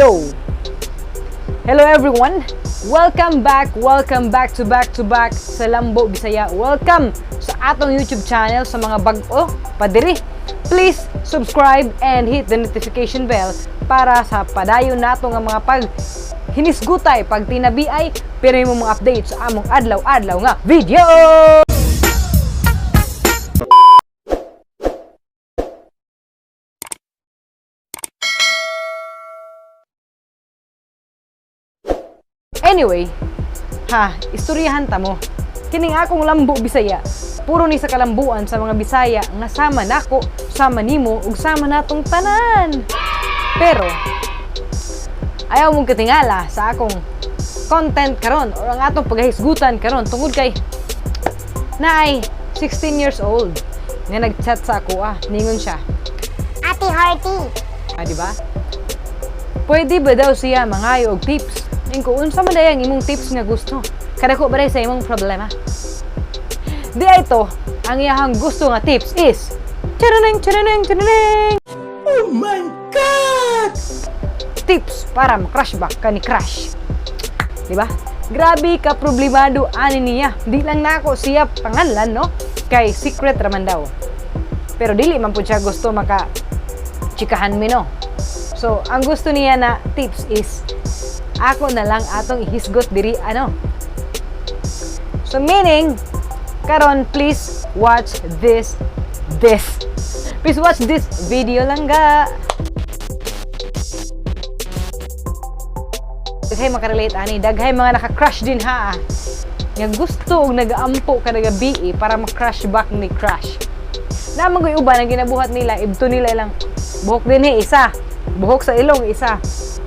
Go! Hello everyone! Welcome back to back to back sa Lambo Bisaya. Welcome sa atong YouTube channel sa mga bag-o padiri. Please subscribe and hit the notification bell para sa padayon nato nga mga pag hinisgutay, pag tinabiay, pero mo mga update sa among adlaw-adlaw nga video! Anyway, ha, istoryahan ta mo. Kining akong Lambo Bisaya, puro ni sa kalambuan sa mga Bisaya nga sama nako, sama nimo ug sama natong tanan. Pero ayaw mong katingala sa akong content karon or ang atong paghahisgutan karon tungod kay naay 16 years old nga nagchat sa ako ah, ningon siya. Ate Hearty. Ah, di ba? Pwede ba daw siya mangayo og tips? Ingko, unsa man day ang imong tips nga gusto? Kadako ba day sa imong problema? Di ay to, ang iyahang gusto nga tips is charaneng, charaneng, charaneng! Oh my God! Tips para ma-crush back ka ni crush. Di ba? Grabe ka problemado ani niya. Di lang nako siya panganlan, no? Kay secret raman daw. Pero dili man pud siya gusto maka chikahan mi, no? So, ang gusto niya na tips is ako na lang atong ihisgot diri ano. So meaning, karon please watch this. Please watch this video lang ga. Daghay makarelate ani, daghay mga naka-crush din ha. Nga gusto og nagaampo kada gabi para ma-crush back ni crush. Naman ko'y uban ang ginabuhat nila, ibto nila ilang buhok din eh, isa. Buhok sa ilong, isa.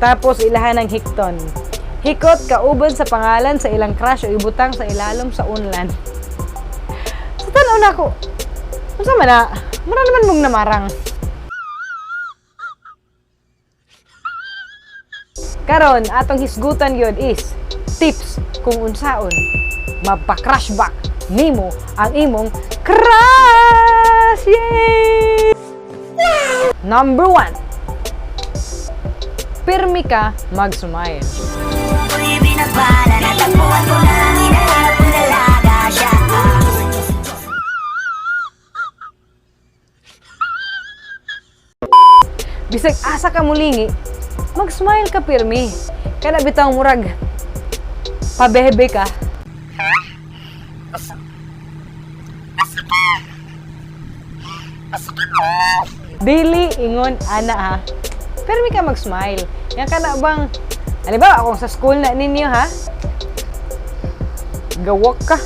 Tapos ilahan ng hikton. Hikot kauban sa pangalan sa ilang crush o ibutang sa ilalom sa unlan. Sa tanaw na ako, unsa man na, mura naman mong namarang. Karon, atong hisgutan gyud is tips kung unsaon mapa-crush back nimo ang imong crush! Yay! Number 1. Pirmi ka mag-smile. Ako'y binabala, natagpuan ko na ang hinahanap kong dalaga siya. Bisag asa ka mulingi, mag-smile ka pirmi. Kana bitaw murag pabebe ka. Dili ingon ana ha. Pirmi ka mag-smile. Yang kana bang halimbawa akong sa school na ninyo ha. Gawok ka.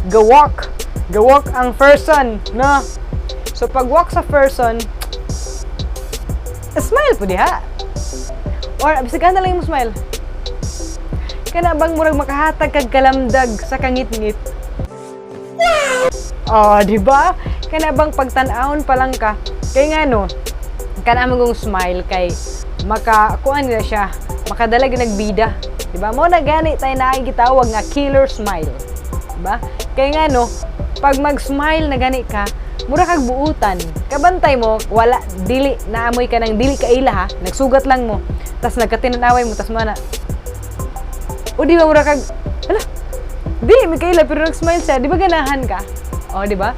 Gawok. Gawok ang person, no? So pag walk sa person, smile po diha. Or bisag na lang yung smile. Kana bang murag makahatag kag kalamdag sa kangitngit? Oh, di ba? Kana bang pagtan-awon pa lang ka? Kay nga no, kana man smile kay maka kuan nila siya, makadala gyud nagbida. Di ba? Mo na gani tayo na gitawag nga killer smile. Di ba? Kay nga no, pag mag-smile na gani ka, mura kag buutan. Kabantay mo, wala dili naamoy ka ng dili kaila ha, nagsugat lang mo. Tas nagkatinanaway mo tas mana. O di ba mura kag hala, dili mi kaila pero nag-smile siya, di ba ganahan ka? O di ba?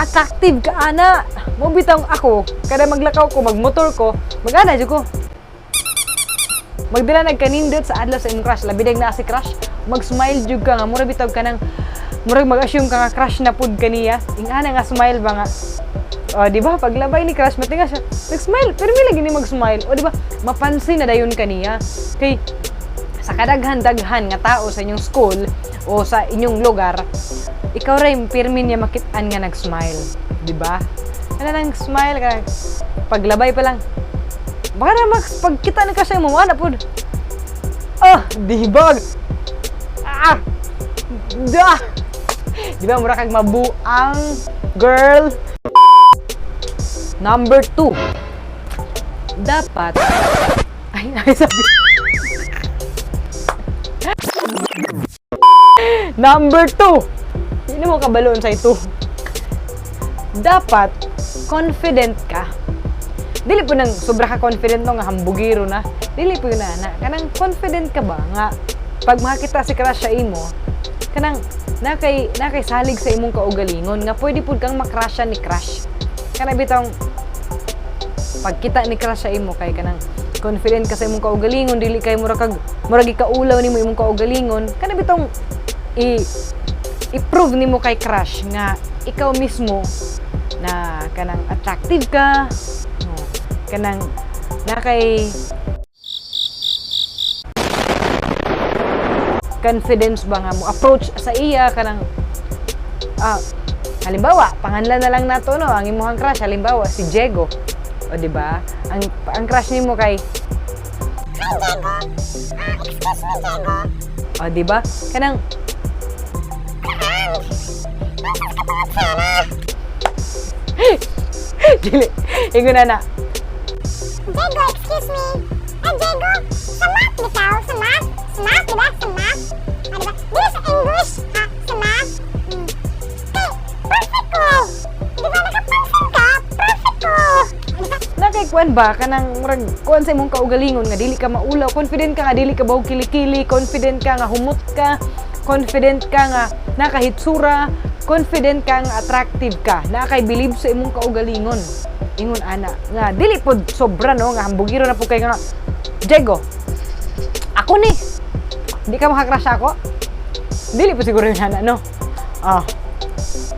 Attractive ka ana. Mo bitaw ako, kada maglakaw ko, magmotor ko, mag-ana jud ko. Magdala nagkanindot sa adlaw sa imong crush, labi dag naa si crush, mag-smile jud ka nga mura bitaw ka nang murag mag-assume ka nga crush na pud kaniya. Ingana nga smile ba nga. O, di ba? Paglabay ni crush, matinga siya. Nag-smile. Pero may lagi ni mag-smile. O, di ba? Mapansin na dayon kaniya. Kay, sa kadaghan-daghan nga tao sa inyong school o sa inyong lugar, ikaw ray pirmi niya makit-an nga nag-smile. Di ba? Ano nang smile ka? Paglabay pa lang. Baka na max, pagkita na ka siya, mawana pud. Ah, di ba? Ah! Da! Di ba, mura kag mabuang girl. Number 2. Dapat ay, ay, sabi. Number 2. Hindi mo kabaloon sa ito. Dapat confident ka. Dili pud nang sobra ka confident, no, nga hambugiro na. Dili pud na na. Kanang confident ka ba nga pag makakita si crush sa imo, kanang nakay salig sa imong kaugalingon nga pwede pud kang makrushan ni crush. Kana bitong pagkita ni crush sa imo kay kanang confident ka sa imong kaugalingon, dili kay mura kag murag ikaulaw nimo imong kaugalingon. Kana bitong i-prove nimo kay crush nga ikaw mismo na kanang attractive ka, no, kanang nakay confidence ba nga mo approach sa iya. Kanang halimbawa, panganlan na lang nato, no, ang imong crush, halimbawa si Diego. O, di ba? Ang crush nimo kay Hi, Diego. Ah, excuse me, Diego. O, di ba? Kanang And, nasa ka tungod sana? Dili ingon na na. Diego, excuse me. Ah, Diego, sa math bitaw, sa math. Sa math, di ba? Sa math. Ah, di ba? Dili sa English, ah, sa math. Kay, perfect ko. Di ba nakapansin ka? Perfect ko. Ah, di ba? Nakay kuan ba, kanang murag kuan sa imong kaugalingon nga dili ka maulaw, confident ka nga dili ka bahog kilikili, confident ka nga humot ka, confident ka nga nakahitsura, confident ka nga attractive ka, nakay believe sa imong kaugalingon. Ingon ana nga dili pod sobra, no, nga hambugiro na pud kay nga, "Diego, ako ni, hindi ka makakrush ako." Dili po siguro yun ana, no? Ah.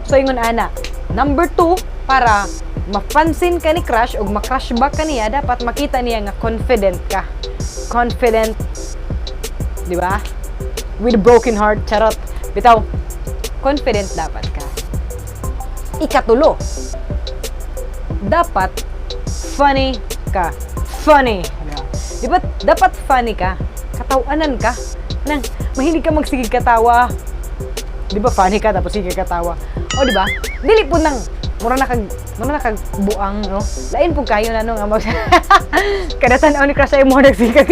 So, ingon ana. Number 2, para mapansin ka ni crush o makrush ba ka niya, dapat makita niya nga confident ka. Confident, di ba? With a broken heart, charot. Bitaw, confident dapat ka. Ikatulo, dapat funny ka. Funny. Di ba? Dapat funny ka. Katawanan ka. Nang, mahilig ka magsigig katawa. Di ba funny ka tapos sige katawa? O, di ba? Dili pud nang mura na kag buang, no? Lain pud kayo na, no, nga mag kada tan-aw ni crush ay mo nagsige.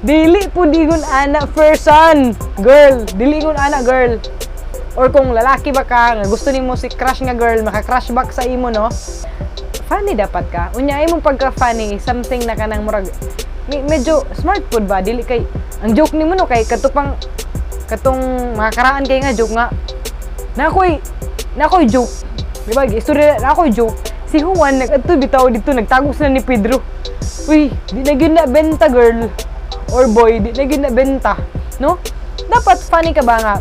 Dili pud ingon ana person, girl. Dili ingon ana, girl. Or kung lalaki ba ka nga gusto nimo si crush nga girl maka-crush back sa imo, no? Funny dapat ka. Unya imong pagka-funny, something na kanang murag medyo smart pud ba, dili kay ang joke nimo, no, kay kadto pang katong mga karaan kay nga joke nga nakoy joke. Di ba? Istorya na ako'y joke. Si Juan nag-adto bitaw dito, nagtago sila ni Pedro. Uy, di na gyud na benta, girl or boy, di na gyud na benta, no? Dapat funny ka ba nga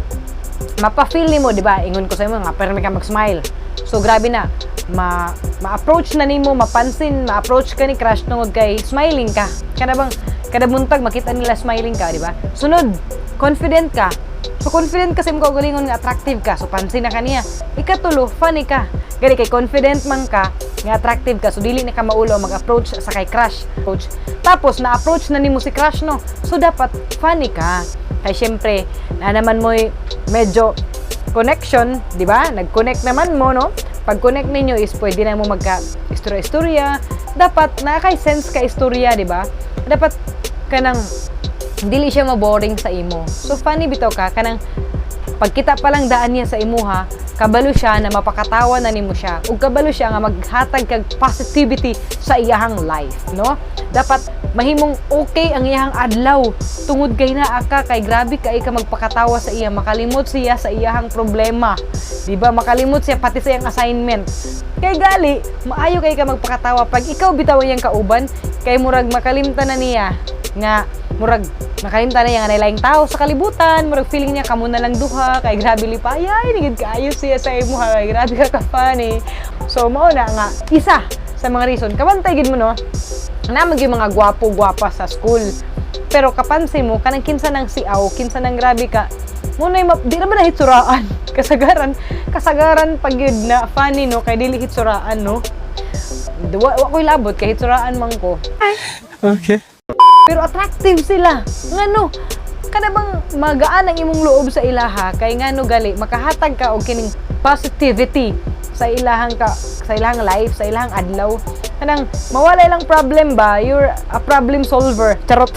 mapa-feel nimo, di ba? Ingon ko sa imo nga permi ka mag-smile. So grabe na ma ma-approach na nimo, mapansin, ma-approach ka ni crush tungod kay smiling ka. Kada bang kada buntag makita nila smiling ka, di ba? Sunod, confident ka. So confident ka sa imong kaugalingon nga attractive ka. So pansin na kaniya. Ikatulo, funny ka. Gani kay confident man ka nga attractive ka. So dili na ka maulo mag-approach sa kay crush. Approach. Tapos na-approach na nimo si crush, no. So dapat funny ka. Kay syempre, na naman mo'y medyo connection, di ba? Nag-connect naman mo, no? Pag connect ninyo is pwede na mo magka istorya-istorya. Dapat na kay sense ka istorya, di ba? Dapat kanang dili siya maboring sa imo. So funny bitaw ka, kanang pagkita pa lang daan niya sa imuha, kabalo siya na mapakatawa na nimo siya. Ug kabalo siya nga maghatag kag positivity sa iyahang life, no? Dapat mahimong okay ang iyahang adlaw tungod kay naa ka, kay grabe kay ka magpakatawa sa iya, makalimot siya sa iyahang problema. Di ba? Makalimot siya pati sa iyang assignment. Kay gali, maayo kay ka magpakatawa pag ikaw bitaw iyang kauban, kay murag makalimtan na niya nga murag nakalimtan na niya nga naay tao sa kalibutan, murag feeling niya kamo na lang duha, kay grabe lipayay, nigid kaayo siya sa imo, kay grabe ka ka-funny. So mao na nga isa sa mga reason. Kabantay gid mo, no? Na mag yung mga gwapo-gwapa sa school. Pero kapansin mo kanang kinsa nang siaw, kinsa nang grabe ka, mo na di naman na hitsuraan. Kasagaran, kasagaran pag yun na funny, no, kay dili hitsuraan, no. Wa ko'y labot kay hitsuraan man ko. Okay. Pero attractive sila. Ngano? Kada bang magaan ang imong loob sa ilaha kay ngano gali makahatag ka og kining positivity sa ilahang life, sa ilahang adlaw. Kanang mawala ilang problem ba, you're a problem solver. Charot.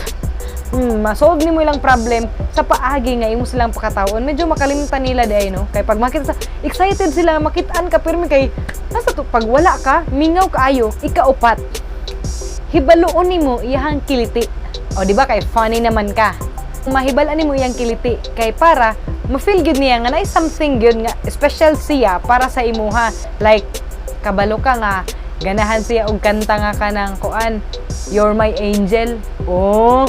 Ma-solve nimo ilang problem sa paagi nga imo silang pakatawon. Medyo makalimtan nila di ay, no? Kay pag makita sa excited sila makitaan ka pirmi kay nasa to, pag wala ka, mingaw kaayo. Ikaupat, hibaluon nimo iyahang kiliti. O di ba kay funny naman ka. Mahibal-an nimo iyang kiliti kay para ma-feel gyud niya nga naay something gyud nga special siya para sa imuha. Like kabalo ka nga ganahan siya og kanta nga kanang kuan, "You're My Angel." Oh,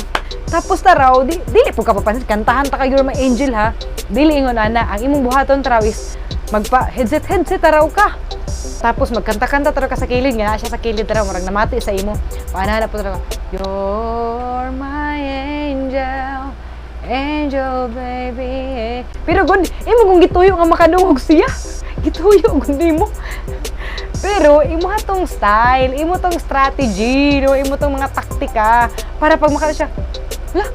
tapos ta raw di dili po ka papansin kantahan ta ka "You're My Angel" ha. Dili ingon ana. Ang imong buhaton taraw is magpa headset headset taraw ka. Tapos magkanta-kanta taraw ka sa kilid nga naa siya sa kilid taraw murag namati sa imo. Paana na po taraw. "You're my angel, angel baby." Pero gud, imo kung gituyo nga makadungog siya. Gituyo gud nimo. Pero imo tong style, imo tong strategy, no? Imo tong mga taktika para pag makita siya, la,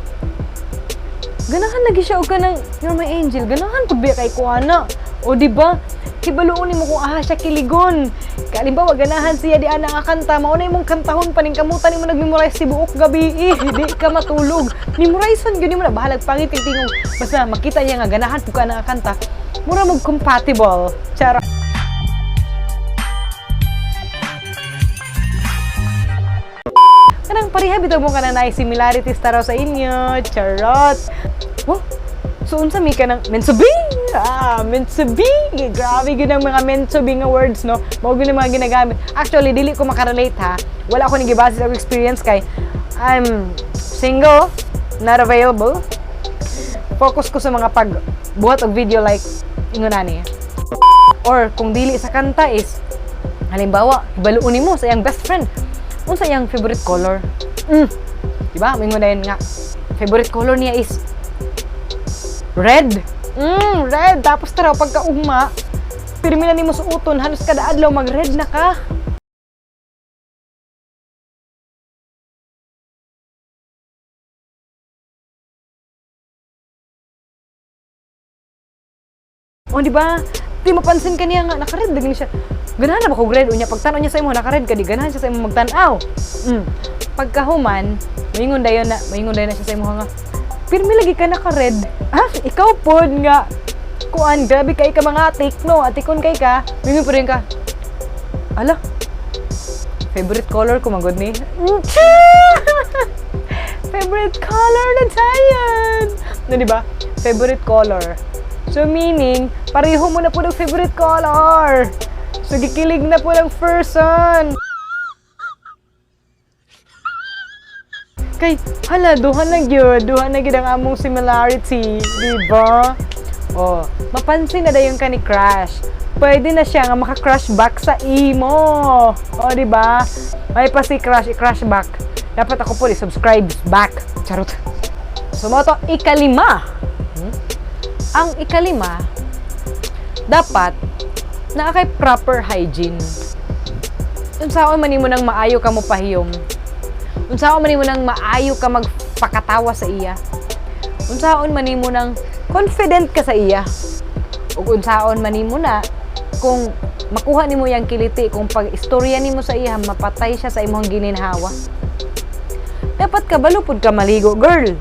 ganahan lagi siya og kanang "You're My Angel," ganahan pud biya kay kuana. O di ba? Hibaluon nimo kung aha siya kiligon. Kalimbawa ganahan siya di ana nga kanta, mao na imong kantahon paningkamutan nimo nag-memorize tibuok gabi eh, di ka matulog. Memorize gyud nimo na bahalag pangit kay tingog. Basta makita niya nga ganahan pud ka na nga kanta, mura mo compatible. Charot. Kanang pareha bitaw mo kana naay similarities taraw sa inyo. Charot. Oh, so unsa mi kanang meant to be? Ah, meant to be. Grabe gyud ang mga meant to be nga words, no? Mao gyud ang mga ginagamit. Actually, dili ko makarelate ha. Wala ko ni gibase sa experience kay I'm single, not available. Focus ko sa mga pagbuhat og video like ingon ani. Or kung dili sa kanta is halimbawa, hibaluon nimo sa iyang best friend. Unsa iyang favorite color? Di ba? Moingon na yun nga. Favorite color niya is red. Red. Tapos taraw pagkaugma, pirmi na nimo suoton, halos kada adlaw mag-red na ka. O, di ba? Di mapansin ka niya nga, naka-red lagi siya. Ganahan na ba kog red? Unya, pagtan-aw niya sa imo, naka-red ka, di ganahan siya sa imo magtan-aw. Pagkahuman, moingon dayon na siya sa imo nga, pirmi lagi ka naka-red. Ah, ikaw pod nga, kuan, grabe kay ka mga atik, no? Atikon kay ka, moingon pa rin ka. Ala, favorite color ko magod ni. Favorite color na tayo! No, di ba? Favorite color. So, meaning, pareho mo na po ng favorite color. So, gikilig na po ng person. Kay, hala, duha na gyud. Duha na gyud ang among similarity. Di ba? Oh, mapansin na dayon ka ni crush. Pwede na siya nga maka-crush back sa imo. Oh, di ba? May pa si crush, i-crush back. Dapat ako po i-subscribe back. Charot. So, mo to, ikalima. Ang ikalima, dapat naa kay proper hygiene. Unsaon man nimo nang maayo ka mo pahiyom. Unsaon man nimo nang maayo ka magpakatawa sa iya. Unsaon man nimo nang confident ka sa iya. Ug unsaon man nimo na kung makuha nimo yang kiliti, kung pag-istorya nimo sa iya mapatay siya sa imong gininhawa. Dapat kabalo pud ka maligo, girl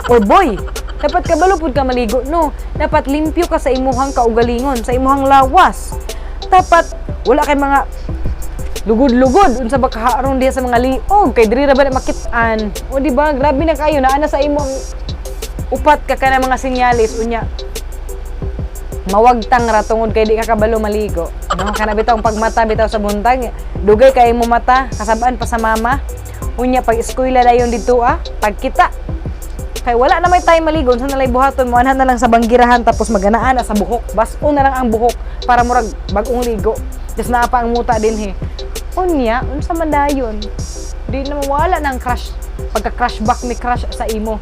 or boy. Dapat kabalo pud ka maligo, no? Dapat limpyo ka sa imuhang kaugalingon, sa imuhang lawas. Dapat wala kay mga lugod-lugod unsa ba kaharon diha sa mga liog kay diri ra ba na makit-an. O di ba? Grabe na kayo naa na sa imong upat ka kana mga sinyalis unya mawagtang ra tungod kay di ka kabalo maligo. No, kana bitaw ang pagmata bitaw sa buntag, dugay kay mo mata, kasabaan pa sa mama. Unya pag eskwela dayon didto ah, pagkita. Kay wala na may time maligo, unsa na lay buhaton mo, anhan na lang sa banggirahan tapos maganaan na sa buhok. Bas-o na lang ang buhok para murag bag-ong ligo. Just naa pa ang muta dinhi. Unya, unsa man dayon? Di na mawala ng crush, pagka-crush back ni crush sa imo.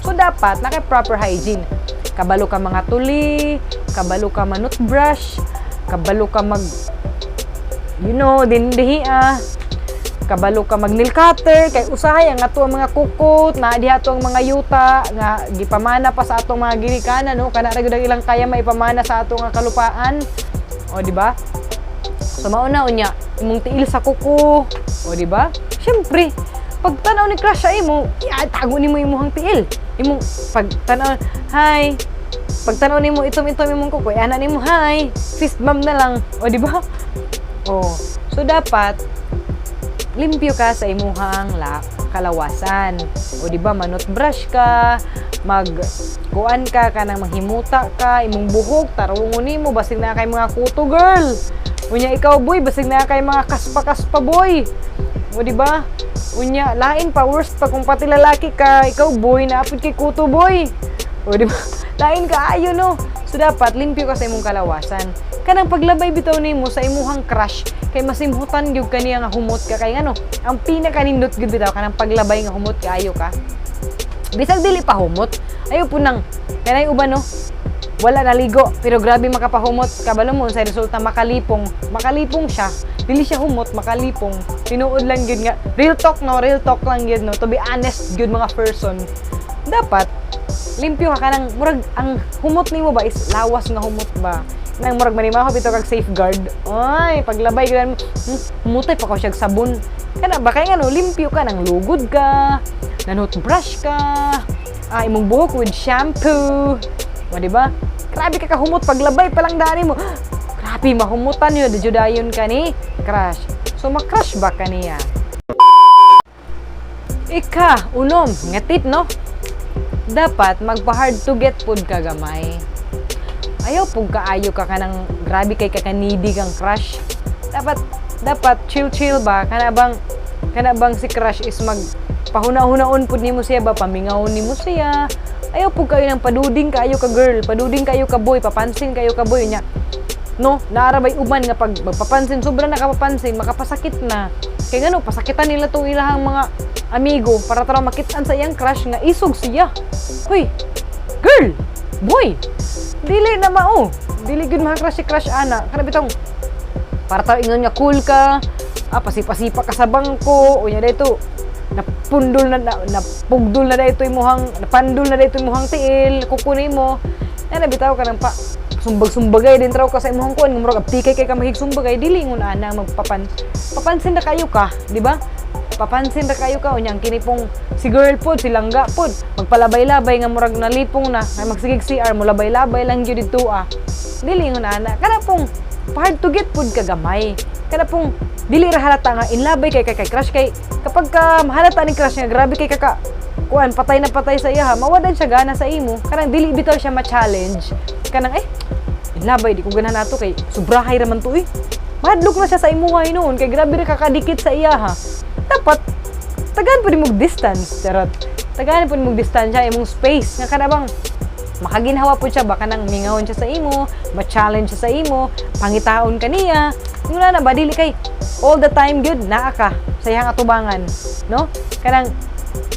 So dapat naka proper hygiene. Kabalo ka mga tuli, kabalo ka manutbrush, kabalo ka mag dindihi ah. Kabalo ka mag nail cutter kay usahay ang ato ang mga kukot, naa diha ato ang mga yuta nga gipamana pa sa atong mga ginikanan, no, kana ra gyud ang ilang kaya maipamana sa ato nga kalupaan. O di ba? So mao na unya imong tiil sa kuko. O di ba? Syempre, Pagtanaw ni crush sa imo, ya, tago nimo imong tiil. Imong pagtanaw, "Hi." Pagtanaw nimo itom-itom imong kuko, ana nimo, "Hi." Fist bump na lang. O, di ba? O, so dapat limpyo ka sa imuhang kalawasan. O, di ba, manutbrush ka, mag kuan ka kanang manghimuta ka, imong buhok tarungon nimo basig na kay mga kuto, girl. Unya ikaw, boy, basig na kay mga kaspa-kaspa, boy. O, di ba? Unya lain pa, worst pa kung pati lalaki ka, ikaw, boy, naapod kay kuto, boy. O, di ba? Lain ka ayo, no. So dapat limpyo ka sa imong kalawasan. Kanang paglabay bitaw nimo sa imuhang crush kay masimhutan gyud kaniya nga humot ka, kay ngano, ang pinakanindot gyud bitaw kanang paglabay nga humot kaayo ka. Bisag dili pa humot, ayo po nang kanay uban, no, wala naligo pero grabe makapahumot. Kabalo mo sa resulta, makalipong, makalipong siya. Dili siya humot, makalipong. Tinuod lang gyud nga real talk, no, real talk lang gyud, no. To be honest gyud, mga person, dapat limpyo ka. Kanang murag ang humot nimo ba is lawas nga humot ba, nang murag manimaho bitaw kag Safeguard. Ay, paglabay gyud, humutay pa ko siya sabon kana ba, kay ngano, limpyo ka, nang lugod ka, nanutbrush ka, imong buhok with shampoo. O, di ba? Grabe ka kahumot paglabay pa lang dani mo. Grabe mahumutan yun, di dayon ka ni crush. So ma-crush ba kaniya? Ika, unom, nga tip, no? Dapat magpa-hard to get pud ka gamay. Ayaw pug kaayo ka kanang grabe kay kakanidi kang crush. Dapat dapat chill chill ba, kana bang si crush is mag pahuna-hunaon pud nimo siya ba, pamingaw nimo siya. Ayaw pud kayo ng paduding kaayo ka, girl, paduding kayo ka, boy, papansin kayo ka, boy nya. No, naara bay uban nga pag magpapansin, sobra nakapapansin, makapasakit na. Kay ngano, pasakitan nila tong ilahang mga amigo para tara makitaan sa iyang crush nga isog siya. Hoy, girl, boy, dili na mao. Dili gyud maka-crush si crush ana. Kana bitong para tao ingon nga cool ka, pasipasipa ka sa bangko, unya dito napundol na, napugdol na dito imuhang, napandol na dito imuhang tiil, kukunin mo. Na bitaw ka nang pa sumbag-sumbagay din traw ka sa imuhang kuan, murag aptikay kay ka mahigsumbagay, dili ingon ana. Magpapan papansin na kayo ka, di ba? Papansin ra kayo ka. Unya ang kini pong si girl pod, si langga pod, magpalabay-labay nga murag nalipong na ay magsigig CR, mo labay-labay lang gyud didto ah. Dili ingon ana. Kana pong hard to get pud ka gamay, kana pong dili ra halata nga inlabay kay crush, kay kapag ka mahalata ni crush nga grabe kay kaka kuan, patay na patay sa iya ha, mawadan siya gana sa imo. Kanang dili bitaw siya ma-challenge, kanang eh inlabay, di ko ganahan ato kay sobrahay ra man to eh. Mahadlok na siya sa imuha noon kay grabe ra kakadikit sa iya ha. Dapat tagaan pud imong distance, charot, tagaan pud imong distansya, imong space, nga kana bang makaginhawa pud siya ba, kanang mingawon siya sa imo, ma-challenge siya sa imo, pangitaon ka niya. Wala na ba, dili kay all the time gyud naa ka sa iyang atubangan, no? Kanang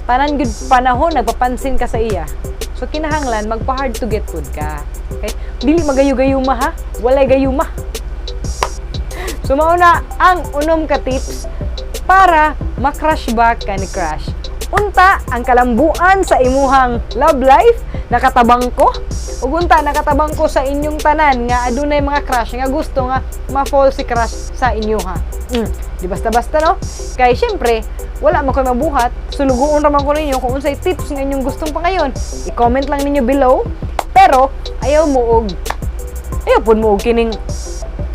tanan gyud panahon nagpapansin ka sa iya. So kinahanglan magpa hard to get pud ka. Okay? Dili magayu-gayuma ha, walay gayuma. So mao na ang unom ka tips para ma-crush ba ka ni crush. Unta ang kalambuan sa imuhang love life nakatabang ko. Ug unta nakatabang ko sa inyong tanan nga adunay mga crush nga gusto nga ma-fall si crush sa inyo ha. Di basta-basta, no? Kay syempre, wala man ko'y mabuhat, sulugoon ra man ko ninyo kung unsay tips nga inyong gustong pangayon. I-comment lang ninyo below. Pero ayaw pud mo og kining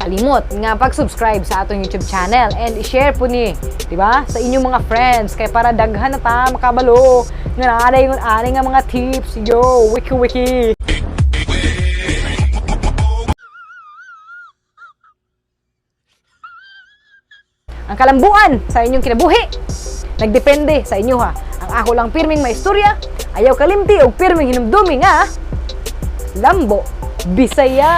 kalimot nga pag-subscribe sa atong YouTube channel and i-share po ni, di ba? Sa inyong mga friends kay para daghan na ta makabalo nga naa yung ani nga mga tips. Yo, wiki wiki. Ang kalambuan sa inyong kinabuhi nagdepende sa inyo ha. Ang ako lang pirming maistorya, ayaw kalimti og pirming hinumdumi nga Lambo Bisaya.